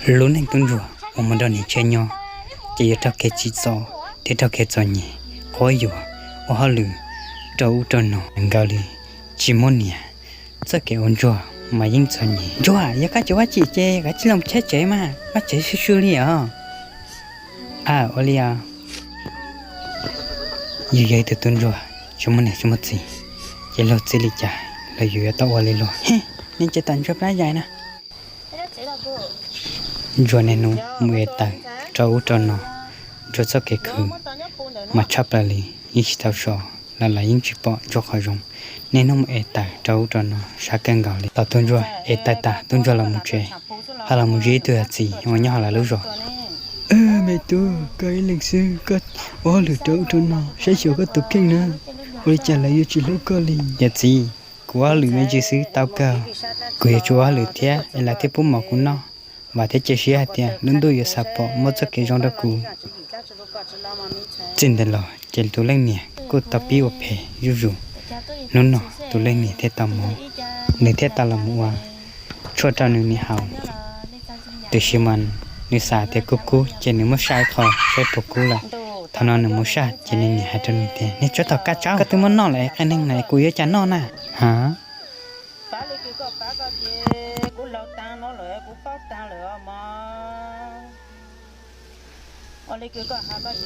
Lub neej tub ntsuag uas mus nrog niam tshiab nyob, ces yuav raug kev tsim txom thiab raug kev txom nyem, quab yuam, ua hauj lwm rau ub rau no nkaus li, tsis muaj niam. Txoj kev ua ntsuag mas yeej txom nyem. Ntsuag, yog koj tsis ua tsim ces koj cia li los tshab tsev mas, vaj tsev swb swb li os. A, ua li os. Yus yog ib tug tub ntsuag tsis muaj niam tsis muaj txiv, ces luag txib li cas los yus yuav tau ua li luag. Nej cia li tos ntsuag plab yaim na. Ntsuag niaj hnub mus ev taws rau ub rau no, ntsuag txoj kev khwv mas tshaj plaws li, yeej tsis tau so, los los yeej tsis pom ntsuag qhov zoo. Niaj hnub mus ev taws rau ub rau no, sab kawg nkaus li. Thaum tub ntsuag ev taws tas, tub ntsuag los mus tsev, ho los mus ntsib ib tug yawm txiv uas nyob hauv lawv lub zos. Me tub, koj ib leeg xwb, koj ua hauj lwm rau ub rau no, saib xyuas koj tus kheej na, ua li cas lawv yuav tsis hlub koj li? Yawm txiv, kuv ua hauj lwm me ntsis xwb tau kawg. Kuv yuav tsum ua hauj lwm thiab es lawv thiaj pub mov kuv noj, vam thiab cia siab hais tias lub ntuj yuav xa pom muab txoj kev zoo rau kuv. Txij ntawd los ces tus leej niam kuj tau pib ua phem zuj zus. Hnub no tus leej niam thiaj tau mus, nws thiaj tau los mus ua tshuaj rau nws niam haus. Tiam sis mas nws xav tias kub kub ces nws muab saj ib qho saib puas kub lawm. Thaum no nws mus saj ces nws niam hais rau nws tias, Niag tsov tom kaj tsaub, koj twb muab noj lawm es qias neeg na, kuv yuav cas noj na? Ha?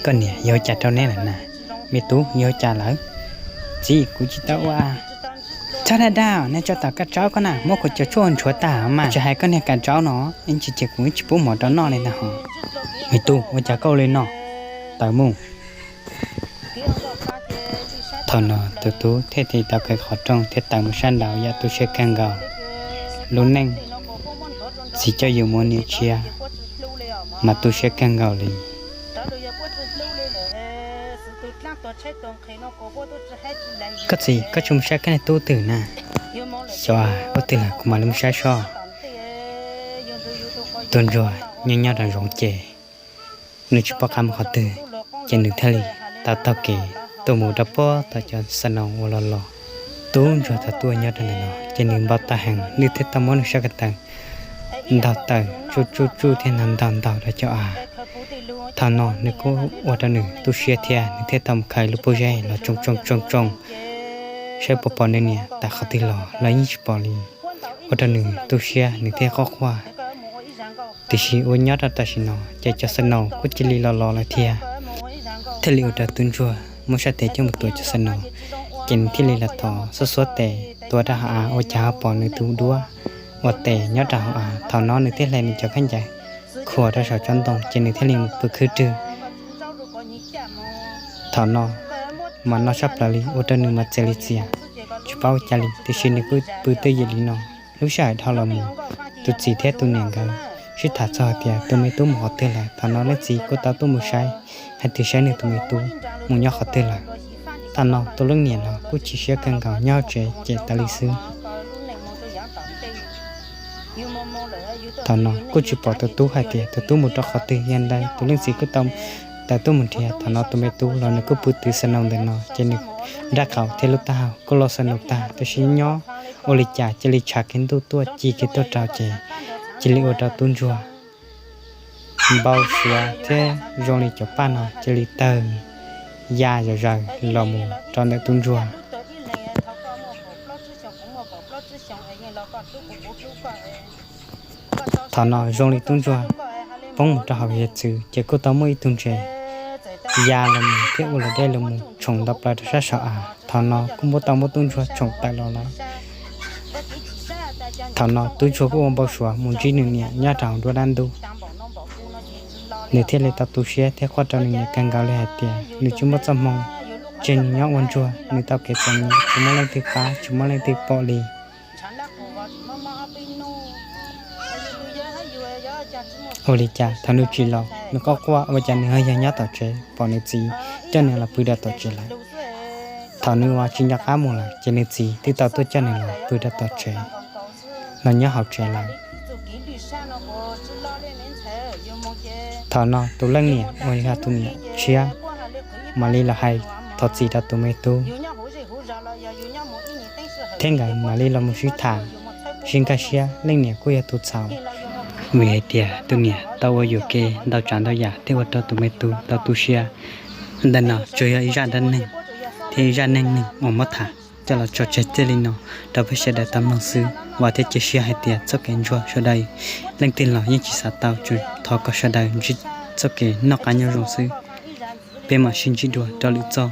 Koj niam yog ua cas rau neb lawm na? Me tub, yog ua cas lawm? Txiv, kuv tsis tau ua. Txhob dag dag, niag tsov tom kaj tsaub koj na, muab kuv cov tshuaj nchuav tag mas tsis hais koj niag kaj tsaub no, ib ntsis ces kuv tsis pub mov rau noj li ntag hos. Me tub, ua cas koj ua li no? Tawm mus. Thaum no tus tub thiaj li tau kaw qhov rooj thiab tawm mus sab nraud yam tu siab kawg nkaus. Lub neej txiv coj yus mus ua niam tshiab mas tu siab kawg nkaus li. Koj txiv, koj tsis mus saib koj niag tub twg na? Xyov, ua twg lawm kuv mam li mus saib soj. Tus ntsuag nyob nyob rau zoov ces nws tsis paub qab mus qhov twg, ces nws thiaj li tau taug kev tuaj mus rau puag tom cov xa noo uas los los. Tub ntsuag thaum tuaj nyob rau ntawm no ces nws npau taws heev, nws thiaj tau muab nws sab ko taw ntaug taws tsuj tsuj tsuj thiab ntaug ntaug ntaug rau cov av. Thaum no nws kuj ua rau nws tu siab thiab nws thiaj tau mus khaws lub pob zeb los tsoo tsoo tsoo tsoo saib puas pom nws niam tawm qhov twg los los yeej tsis pom li, ua rau nws tu siab nws thiaj quaj quaj. Tiam sis ua nyob rau tam sim no ces cov xa noo kuj cia li los los lawm thiab, thiaj li ua rau tub ntsuag muab sab tes coj mus tuav cov xa noo, ces nws thiaj li los thov xuab xuab tes tuav rau hauv av ua cas ho pom nws tus duab ua tes nyob rau hauv av. Thaum no nws thiaj hle nws cov khaub ncaws khuam rau saum tsob ntoo ces nws thiaj li mus pw khwb rwg. Thaum no mas no sab plaws li ua rau nws mas txias li txias, tsis paub ua cas li, tiam sis nws kuj pw twj ywm li no. Lub sij hawm dhau los mus, tus txiv thiab tus niam nkawd sib tham txog hais tias tus me tub mus qhov twg lawm. Thaum no leej txiv kuj tau tuaj mus saib, hais tias saib nws tus me tub mus nyob qhov twg lawm. Thaum no tus leej niam los kuj chim siab kawg nkaus, nyob hauv tsev ces tas li xwb. Thaum no kuj tsis pom tus tub hais tias tus tub mus rau qhov twg, yog li ntawd tus leej txiv kuj tau tawm tuaj mus nrhiav. Thaum no tus me tub los nws kuj pw twv xa noo ntawm no, ces nws nraub qaum thiab lub taub hau kuj los xa noo tag, tiam sis nyob ua li cas cia li tshav kiag ntuj tuaj ci kiag tuaj rau ces cia li ua rau tub ntsuag npau suav thiab zoo li cov paj no cia li tawg ya zom zaws los mus rau ntawm tub ntsuag. Thaum no zoo li tub ntsuag poob mus rau hauv hiav txwv ces kuj tau muaj ib tug ntses ya los mus thiab ua luam dej los mus tshoom ntau plaws rau sab saum av. Thaum no kuj muab tau muab tub ntsuag tshoom tawm los lawm. Thaum no tub ntsuag kuj ua npau suav mus ntsib nws niam nyob rau hauv nruab dab ntub. Nws thiaj li tau tu siab thiab quaj rau nws niam kawg nkaus li hais tias nws tsis muaj txoj hmoo, tseg nws nyob ua ntsuag, nws tau kev txom nyem tsis muaj leej twg pab tsis muaj leej twg pom li. Ua li cas thaum nws tsim los nws quaj quaj ua cas nws ho yog nyob tom tsev, pom nws txiv coj nws los pw rau tom tsev lawm. Thaum nws uas tsis nco qab mus lawm ces nws txiv twb tau tuaj coj nws los pw rau tom tsev, los nyob hauv tsev lawm. Thaum no tus leej niam uas yog tus niam tshiab mam li los hais thov txim rau tus me tub, thiab nkawd mam li los mus sib tham, sib nkag siab. Leej niam kuj yog tus txhaum, Vim hais tias tus niam tau ua yuam kev ntau tsav ntau yam thiaj ua rau tus me tub tau tu siab. Ntawm no tsuas yog ib zaj dab neeg thiab ib zaj neej neeg uas muab tham coj los tso tseg txij li no rau peb sawv daws tau mloog xwb. Vam thiab cia siab hais tias txoj kev ntsuag sawv daws leej twg los yeej tsis xav tau, tsuas thov kom sawv daws ntsib txoj kev noj qab nyob zoo xwb. Peb mam sib ntsib dua rau lwm txoj.